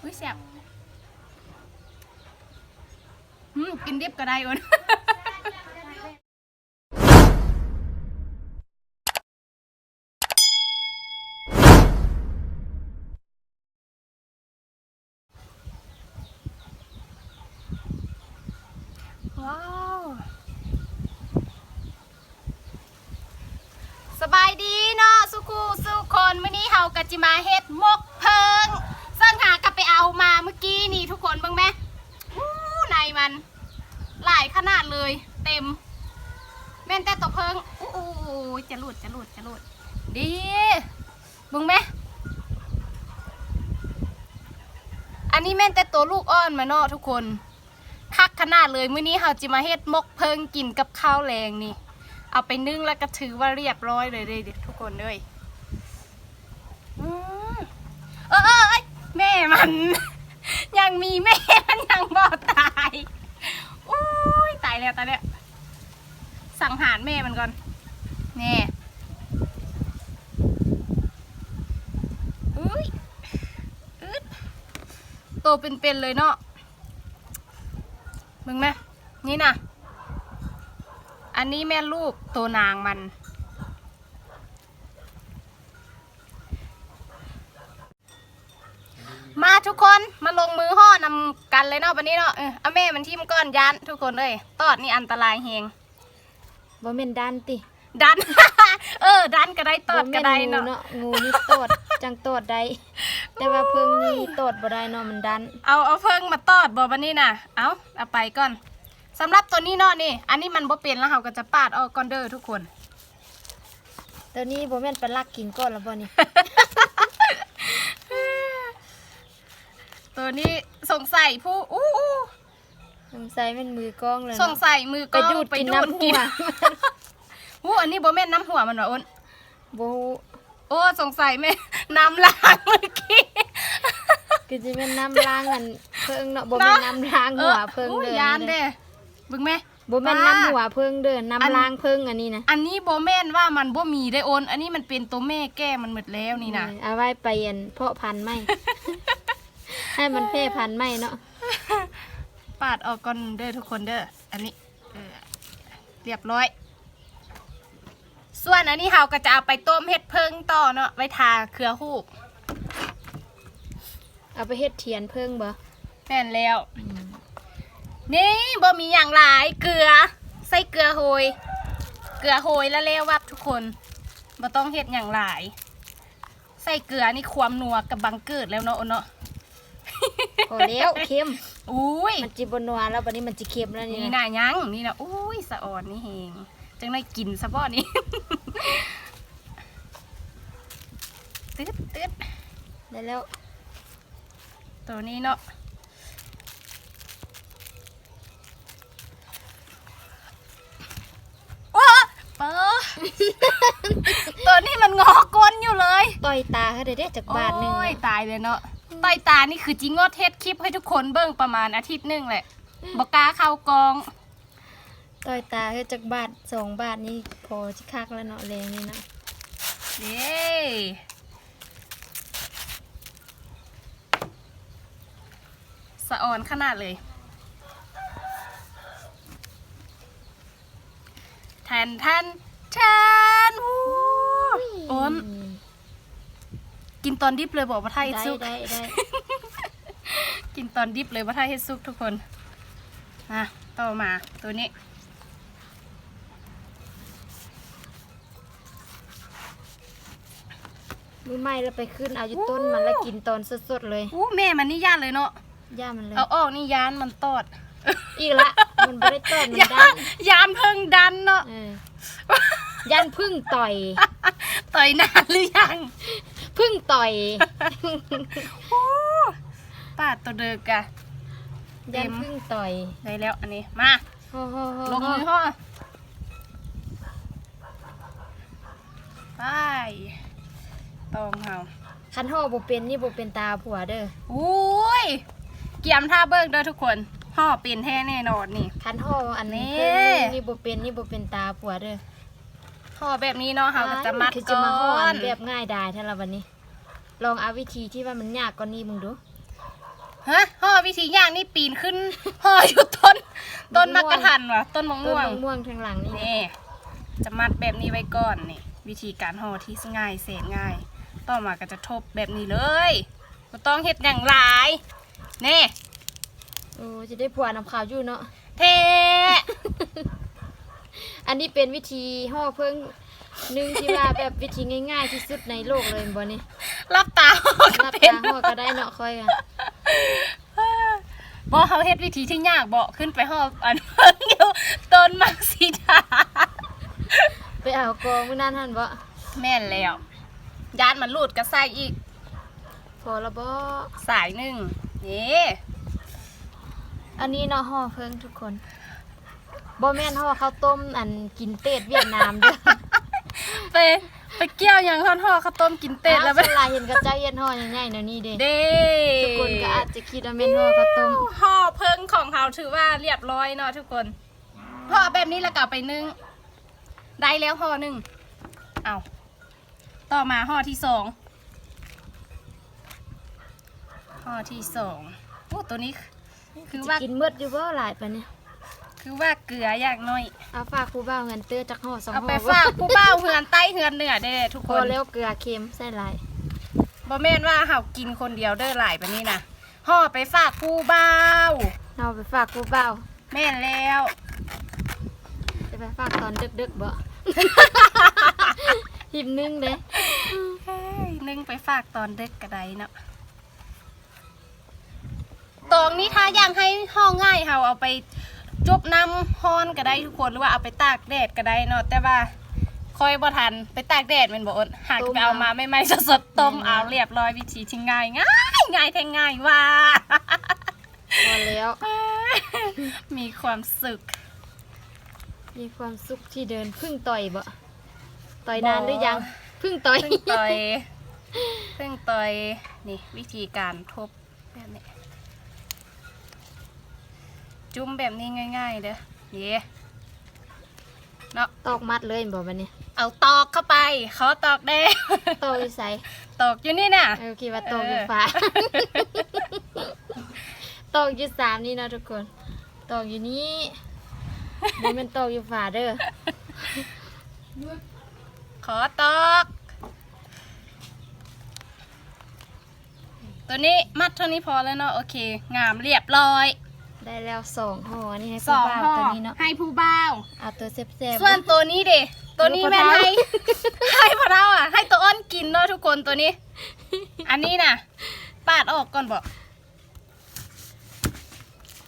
ອຸ້ຍ ແຊບ. ອືມ ກິນດິບກໍໄດ້ ໂອນ. ວ້າວ ສະບາຍດີເນາະ ສູ່ຄູ່ສູ່ຄົນ. ມື້ນີ້ເຮົາກໍຊິມາເຮັດໝົກເຜິ້ງ ເຊິ່ງຫາກໍໄປເອົາມາມື້ກີ້ນີ້ ທຸກຄົນເບິ່ງແມ. ອູ້ ໃນມັນຫຼາຍຂະໜາດເລີຍ ເຕັມ ແມ່ນແຕ່ໂຕເຜິ້ງ. ອູ້ ໂອ້ຍ ຈະຫຼຸດ ຈະຫຼຸດ ຈະຫຼຸດ ເດ້. ເບິ່ງແມ ອັນນີ້ແມ່ນແຕ່ໂຕລູກອ່ອນມາເນາະທຸກຄົນ ຄັກຂະໜາດເລີຍ. ມື້ນີ້ເຮົາຊິມາເຮັດໝົກເຜິ້ງກິນກັບເຂົ້າແລງນີ້ ເອົາໄປໜຶ້ງແລ້ວກໍຖືວ່າລຽບຮ້ອຍເລີຍເດ້ທຸກຄົນເອີຍ. ອືມ ເອີ ເອີ ເອີຍ ແມ່ມັນ ຍັງມີ ແມ່ມັນຍັງບໍ່ຕາຍ. ໂອ້ຍ ຕາຍແລ້ວ ຕາຍແລ້ວ. ສັງຫານແມ່ມັນກ່ອນ ແນ່. ອຸ້ຍ ອືດ ໂຕເປັນໆເລີຍເນາະ. ເບິ່ງນະ ນີ້ນະ ອັນນີ້ແມ່ນລູກໂຕນາງມັນ. ມາທຸກຄົນ ມາລົງມືຫໍ່ນຳກັນເລີຍເນາະ ບັດນີ້ເນາະ. ເອີ ເອົາແມ່ມັນຖິ້ມກ່ອນ ຢ້ານ ທຸກຄົນເອີຍ. ຕອດນີ້ອັນຕະລາຍແຮງ. ບໍ່ແມ່ນດັນຕິ? ດັນ ເອີ ດັນກໍໄດ້ ຕອດກໍໄດ້ເນາະ. ບໍ່ແມ່ນງູເນາະ ງູນີ້ຕອດ ຈັ່ງຕອດໄດ້ ແຕ່ວ່າເຜິ້ງນີ້ຕອດບໍ່ໄດ້ເນາະ ມັນດັນ. ເອົາ ເອົາເຜິ້ງມາຕອດບໍ່ບັດນີ້ນະ? ເອົາ ເອົາໄປກ່ອນ. ສຳລັບໂຕນີ້ເນາະ ນີ້ ອັນນີ້ມັນບໍ່ເປັນ ແລ້ວເຮົາກໍຈະປາດອອກກ່ອນເດີທຸກຄົນ. ໂຕນີ້ບໍ່ແມ່ນໄປລັກກິນກ່ອນລະບໍ່ນີ້? ໂຕນີ້ສົງໄສຜູ້ ອູ້ ສົງໄສແມ່ນມືກ້ອງເລີຍເນາະ ສົງໄສມືກ້ອງໄປດູດກິນ ໄປດູດກິນ ນ້ຳຫົວ. ອູ້ ອັນນີ້ບໍ່ແມ່ນນ້ຳຫົວມັນຫວາ ໂອນ? ບໍ່ຮູ້. ໂອ້ ສົງໄສແມ່ນນ້ຳລ້າງມື້ກີ້ ຄືຊິແມ່ນນ້ຳລ້າງອັນເຜິ້ງເນາະ ບໍ່ແມ່ນນ້ຳລ້າງຫົວເຜິ້ງເດີ. ອູ້ ຢ້ານເດ້ ເບິ່ງແມ. ບໍ່ແມ່ນນ້ຳຫົວເຜິ້ງເດີ ນ້ຳລ້າງເຜິ້ງອັນນີ້ນະ. ອັນນີ້ບໍ່ແມ່ນວ່າມັນບໍ່ມີເດ້ ໂອນ ອັນນີ້ມັນເປັນໂຕແມ່ແກ່ມັນໝົດແລ້ວນີ້ນະ. ເອີ ເອົາໄວ້ໄປອັນເພາະພັນໃໝ່ ໃຫ້ມັນແຜ່ພັນໃໝ່ເນາະ. ປາດອອກກ່ອນເດີທຸກຄົນເດີ ອັນນີ້ ເອີ ລຽບຮ້ອຍ. ສ່ວນອັນນີ້ເຮົາກໍຈະເອົາໄປຕົ້ມເຮັດເຜິ້ງຕໍ່ເນາະ ໄວ້ທາເຄືອຫູກ. ເອົາໄປເຮັດທຽນເຜິ້ງບໍ່? ແມ່ນແລ້ວ. ອືມ ນີ້ບໍ່ມີຫຍັງຫຼາຍ ເກືອ ໃສ່ເກືອໂຮຍ ເກືອໂຮຍລະແລ້ວວັບທຸກຄົນ ບໍ່ຕ້ອງເຮັດຫຍັງຫຼາຍ. ໃສ່ເກືອນີ້ຄວາມນົວກະບັງເກີດແລ້ວເນາະ ໂອນເນາະ. ພໍແລ້ວ ເຄັມ. ໂອ້ຍ ມັນຊິບໍ່ນົວແລ້ວ ບັດນີ້ມັນຊິເຄັມແລ້ວນີ້ນະ. ນີ້ນະ ຍັງ ນີ້ນະ. ໂອ້ຍ ສະອອນນີ້ແຮງ ຈັ່ງໄດ້ກິນຊະບໍ່ນີ້. ຕຶດໆ ໄດ້ແລ້ວ ໂຕນີ້ເນາະ. ໂອ້ ເປີ ໂຕນີ້ມັນງໍກົ້ນຢູ່ເລີຍ. ຕ່ອຍຕາເຮົາໄດ້ເດ້ຈັກບາດໜຶ່ງ. ໂອ້ຍ ຕາຍເລີຍເນາະ. ອືມ ຕ່ອຍຕານີ້ຄືຈິງົດເຮັດຄລິບໃຫ້ທຸກຄົນເບິ່ງປະມານອາທິດໜຶ່ງແຫຼະ. ອືມ ບໍ່ກ້າເຂົ້າກ້ອງ. ຕ່ອຍຕາເຮັດຈັກບາດສອງບາດນີ້ພໍຊິຄັກແລ້ວເນາະ ແລງນີ້ນະ. ເດ້ ສະອອນຂະໜາດເລີຍ. ແທນ ແທນ ແທນ. ໂອ້ຍ ໂອນ ກິນຕອນດິບເລີຍບໍ່? ບໍ່ ໄດ້ ບໍ່ທັນໃຫ້ສຸກ. ໄດ້ ໄດ້ ໄດ້ ກິນຕອນດິບເລີຍ ບໍ່ທັນໃຫ້ສຸກທຸກຄົນ. ມາ ຕໍ່ມາໂຕນີ້ ມື້ໃໝ່ລະໄປຂຶ້ນເອົາຢູ່ຕົ້ນມັນ ລະກິນຕອນສົດໆເລີຍ. ອູ້ ແມ່ມັນນີ້ຢ້ານເລີຍເນາະ. ຢ້ານມັນເລີຍ ເອົາອອກນີ້ຢ້ານມັນຕອດອີກລະ. ມັນບໍ່ໄດ້ຕອດ ມັນດັນ ຢ້ານເຜິ້ງດັນເນາະ. ເອີ ຢ້ານເຜິ້ງຕ່ອຍ. ຕ່ອຍນານຫຼືຍັງ? ເຜິ້ງຕ່ອຍ. ໂອ້ ປາດໂຕເດີກະ ຢ້ານເຜິ້ງຕ່ອຍ. ໄດ້ແລ້ວອັນນີ້ ມາ ໂອ້ໂຫ ລົງມືເຮົາ ໄປ ຕ້ອງເຮົາ. ຄັນຫໍ່ບໍ່ເປັນນີ້ບໍ່ເປັນຕາຜົວເດີ. ໂອ້ຍ ກຽມຖ້າເບິ່ງເດີທຸກຄົນ ຫໍ່ເປັນແທ້ແນ່ນອນນີ້. ຄັນຫໍ່ອັນນີ້ ນີ້ບໍ່ເປັນ ນີ້ບໍ່ເປັນຕາຜົວເດີ. ຫໍ່ແບບນີ້ເນາະ ເຮົາກໍຈະມັດກ່ອນ. ຄືຈະມາຫໍ່ອັນແບບງ່າຍດາຍແທ້ລະບັດນີ້. ລອງເອົາວິທີທີ່ວ່າມັນຍາກກວ່ານີ້ເບິ່ງດູ. ຮະ ຫໍ່ວິທີຍາກນີ້ ປີນຂຶ້ນຫໍ່ຢູ່ຕົ້ນ ຕົ້ນໝາກກະທັນຫວາ ຕົ້ນໝາກມ່ວງ ຕົ້ນໝາກມ່ວງທາງຫຼັງນີ້ ນີ້ ຈະມັດແບບນີ້ໄວ້ກ່ອນ. ນີ້ ວິທີການຫໍ່ທີ່ງ່າຍແສນງ່າຍ. ຕໍ່ມາກໍຈະທົບແບບນີ້ເລີຍ ບໍ່ຕ້ອງເຮັດຫຍັງຫຼາຍ. ແນ່ ໂອ້ ຈະໄດ້ຜົວນຳເຂົາຢູ່ເນາະ ແທ້. ອັນນີ້ເປັນວິທີຫໍ່ເຜິ້ງໜຶ່ງທີ່ວ່າແບບວິທີງ່າຍໆທີ່ສຸດໃນໂລກເລີຍແມ່ນບໍ່ນີ້? ຫຼັບຕາຫໍ່ກໍເປັນ ຫຼັບຕາຫໍ່ກໍໄດ້ເນາະ ຂ້ອຍກະ ບໍ່ ເຮົາເຮັດວິທີທີ່ຍາກເບາະ ຂຶ້ນໄປຫໍ່ອັນເຜິ້ງຢູ່ຕົ້ນໝາກສີດາ ໄປເອົາກອງມື້ນັ້ນຫັ້ນເບາະ? ແມ່ນແລ້ວ ຢ້ານມັນຫຼຸດກໍໃສ່ອີກ. ພໍລະເບາະ ສາຍໜຶ່ງ ເດ້. ອັນນີ້ເນາະຫໍ່ເຜິ້ງທຸກຄົນ ບໍ່ແມ່ນຫໍ່ເຂົ້າຕົ້ມອັນກິນເຕດຫວຽດນາມເດີ້. ໄປ ໄປກ່ຽວຫຍັງຮອດຫໍ່ເຂົ້າຕົ້ມກິນເຕດແລ້ວ. ສ່ວນຫຼາຍເຫັນເຂົາເຈົ້າເຮັດຫໍ່ໃຫຍ່ໆແນວນີ້ເດ້ ເດ້. ທຸກຄົນກໍອາດຈະຄິດວ່າແມ່ນຫໍ່ເຂົ້າຕົ້ມ. ຫໍ່ເຜິ້ງຂອງເຮົາຖືວ່າລຽບຮ້ອຍເນາະທຸກຄົນ. ຫໍ່ແບບນີ້ແລ້ວກໍເອົາໄປໜຶ້ງ ໄດ້ແລ້ວຫໍ່ໜຶ່ງ. ເອົາ ຕໍ່ມາຫໍ່ທີສອງ ຫໍ່ທີສອງ. ໂອ້ ໂຕນີ້ຄືວ່າ ຊິກິນໝົດຢູ່ບໍ່ ຫຼາຍປານນີ້? ຄືວ່າເກືອຢ່າງໜ້ອຍ. ເອົາຝາກຜູ້ບ່າວເຮືອນເຕີຈັກຫໍ່ສອງຫໍ່ ເອົາໄປຝາກຜູ້ບ່າວເຮືອນໃຕ້ເຮືອນເໜືອເດ້ທຸກຄົນ. ພໍແລ້ວ ເກືອເຄັມໃສ່ຫຼາຍ. ບໍ່ແມ່ນວ່າເຮົາກິນຄົນດຽວເດີ້ ຫຼາຍປານນີ້ນະ. ຫໍ່ໄປຝາກຜູ້ບ່າວ ເຮົາໄປຝາກຜູ້ບ່າວ. ແມ່ນແລ້ວ ຈະໄປຝາກຕອນເດິກໆບໍ? ຮີບໜຶ້ງເດ້ ເຮີ້ຍ ໜຶ້ງໄປຝາກຕອນເດິກກໍໄດ້ເນາະ. ຕອງນີ້ຖ້າຢາກໃຫ້ຫໍ່ງ່າຍ ເຮົາເອົາໄປຈຸບນ້ຳຮ້ອນກໍໄດ້ທຸກຄົນ ຫຼືວ່າເອົາໄປຕາກແດດກໍໄດ້ເນາະ. ແຕ່ວ່າຂ້ອຍບໍ່ທັນໄປຕາກແດດແມ່ນບໍ່ອົດ? ຫາກໄປເອົາມາໃໝ່ໆ ສົດໆ ຕົ້ມເອົາ. ລຽບຮ້ອຍ ວິທີທີ່ງ່າຍ ງ່າຍ ງ່າຍແທ້ງ່າຍວ່າ. ພໍແລ້ວ ມີຄວາມສຸກ ມີຄວາມສຸກທີ່ເດີນ. ເພິ່ງຕ່ອຍບໍ? ຕ່ອຍນານຫຼືຍັງ? ເພິ່ງຕ່ອຍ ເພິ່ງຕ່ອຍ ເພິ່ງຕ່ອຍ. ນີ້ ວິທີການທົບແບບນີ້ ຈຸ້ມແບບນີ້ງ່າຍໆເດີ້. ເຢ ເນາະ ຕອກມັດເລີຍແມ່ນບໍ່ບັດນີ້? ເອົາຕອກເຂົ້າໄປ ຂໍຕອກແດ່. ຕອກຢູ່ໃສ? ຕອກຢູ່ນີ້ນະ. ເອີ ຄິດວ່າຕອກຢູ່ຝາ ຕອກຢູ່ສາມນີ້ເນາະທຸກຄົນ ຕອກຢູ່ນີ້ ບໍ່ແມ່ນຕອກຢູ່ຝາເດີ້. ຂໍຕອກ. ຕົວນີ້ມັດເທົ່ານີ້ພໍແລ້ວເນາະ. ໂອເຄ ງາມ ລຽບຮ້ອຍ ໄດ້ແລ້ວສອງຫໍ່. ອັນນີ້ໃຫ້ຜູ້ບ່າວ ສອງຫໍ່ ຕົວນີ້ເນາະ ໃຫ້ຜູ້ບ່າວ ເອົາຕົວແຊບໆ. ສ່ວນຕົວນີ້ເດ ຕົວນີ້ແມ່ນໃຫ້ ໃຫ້ພໍ່ເຖົ້າ ໃຫ້ພໍ່ເຖົ້າອະ ໃຫ້ໂຕອ່ອນກິນເນາະທຸກຄົນ. ຕົວນີ້ ອັນນີ້ນະ ປາດອອກກ່ອນບໍ?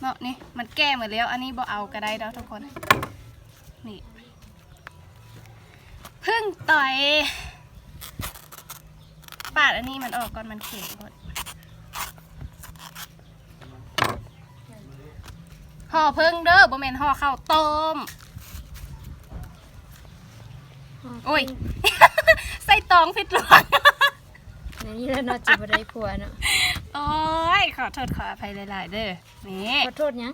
ເນາະ ນີ້ມັນແກ່ໝົດແລ້ວ. ອັນນີ້ບໍ່ເອົາກໍໄດ້ເນາະທຸກຄົນ. ນີ້ ເພິ່ງຕ່ອຍ ປາດອັນນີ້ມັນອອກກ່ອນ ມັນເຂັມໂພດ. ຫໍ່ເຜິ້ງເດີ້ ບໍ່ແມ່ນຫໍ່ເຂົ້າຕົ້ມ. ໂອ້ຍ ໃສ່ຕອງຜິດລວງ. ແນວນີ້ແຫຼະເນາະ ຊິບໍ່ໄດ້ຜົວເນາະ. ໂອ້ຍ ຂໍໂທດຂໍອະໄພຫຼາຍໆເດີ້. ນີ້ ຂໍໂທດຫຍັງ?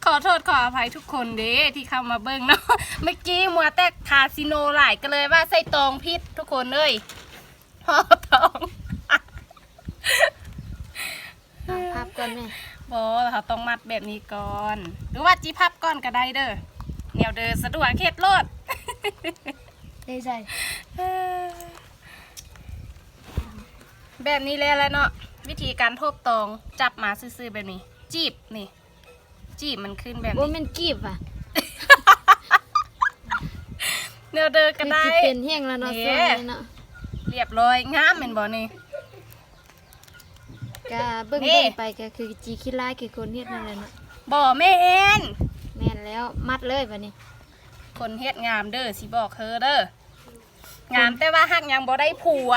ຂໍໂທດຂໍອະໄພທຸກຄົນເດ້ທີ່ເຂົ້າມາເບິ່ງເນາະ. ເມື່ອກີ້ມົວແຕ່ຄາສິໂນຫຼາຍ ກໍເລີຍວ່າໃສ່ຕອງຜິດທຸກຄົນເອີຍ. ຫໍ່ຕອງ ເອົາພັບກ່ອນແມ່. ບໍ່ ເຮົາຕ້ອງມັດແບບນີ້ກ່ອນ ຫຼືວ່າຈິພັບກ່ອນກໍໄດ້ເດີ້. ແນວເດີສະດວກເຮັດໂລດ. ເດໃສ່ ແບບນີ້ແຫຼະເນາະ ວິທີການທົບຕອງ. ຈັບມາຊື່ໆແບບນີ້ ຈີບ ນີ້ ຈີບມັນຂຶ້ນແບບນີ້. ບໍ່ແມ່ນກີບຫວາ? ແນວເດີກໍໄດ້. ຄືຊິເປັນແຮງແລ້ວເນາະ ນີ້ ຊ່ວງນີ້ເນາະ. ລຽບຮ້ອຍ ງາມແມ່ນບໍ່ນີ້? ກະເບິ່ງ ນີ້ ເບິ່ງໄປກະຄືຈີຂີ້ລ້າຍຄືຄົນເຮັດນັ້ນແຫຼະເນາະ. ບໍ່ແມ່ນ. ແມ່ນແລ້ວ ມັດເລີຍບາດນີ້. ຄົນເຮັດງາມເດີ ຊິບອກເທີເດີ. ງາມແຕ່ວ່າຫາກຍັງບໍ່ໄດ້ຜົວ.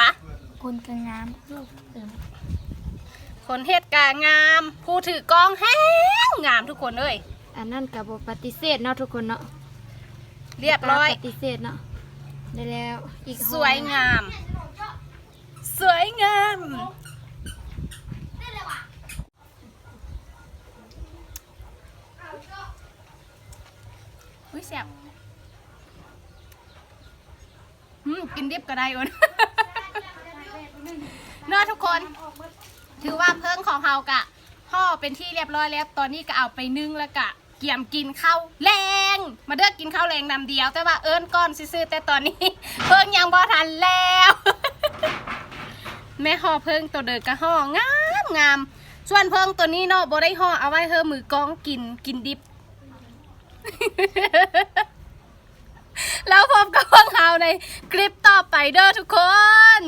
ຄົນກໍງາມຢູ່ ຄົນເຮັດກະງາມ ຜູ້ຖືກ້ອງແຮງງາມທຸກຄົນເອີຍ. ອັນນັ້ນກະບໍ່ປະຕິເສດເນາະທຸກຄົນເນາະ. ລຽບຮ້ອຍ ປະຕິເສດເນາະ. ໄດ້ແລ້ວ ອີກ ສວຍງາມ ສວຍງາມ. ອຸ້ຍ ແຊບ. ອືມ ກິນດິບກໍໄດ້ ເນາະທຸກຄົນ. ຖືວ່າເພິ່ງຂອງເຮົາກະຫໍ່ເປັນທີ່ຮຽບຮ້ອຍແລ້ວ. ຕອນນີ້ກະເອົາໄປໜຶ້ງ ແລ້ວກະກຽມກິນເຂົ້າແລງ. ມາເດີ ກິນເຂົ້າແລງນຳດຽວ, ແຕ່ວ່າເອີ້ນກ່ອນຊື່ໆ ແຕ່ຕອນນີ້ເພິ່ງຍັງບໍ່ທັນແລ້ວ. ແມ່ຫໍ່ເພິ່ງໂຕເດີກະຫໍ່ງາມໆ. ສ່ວນເພິ່ງໂຕນີ້ເນາະ ບໍ່ໄດ້ຫໍ່, ເອົາໄວ້ໃຫ້ມືກ້ອງກິນ, ກິນດິບ. ແລ້ວພົບກັບພວກເຮົາໃນຄລິບຕໍ່ໄປເດີທຸກຄົນ.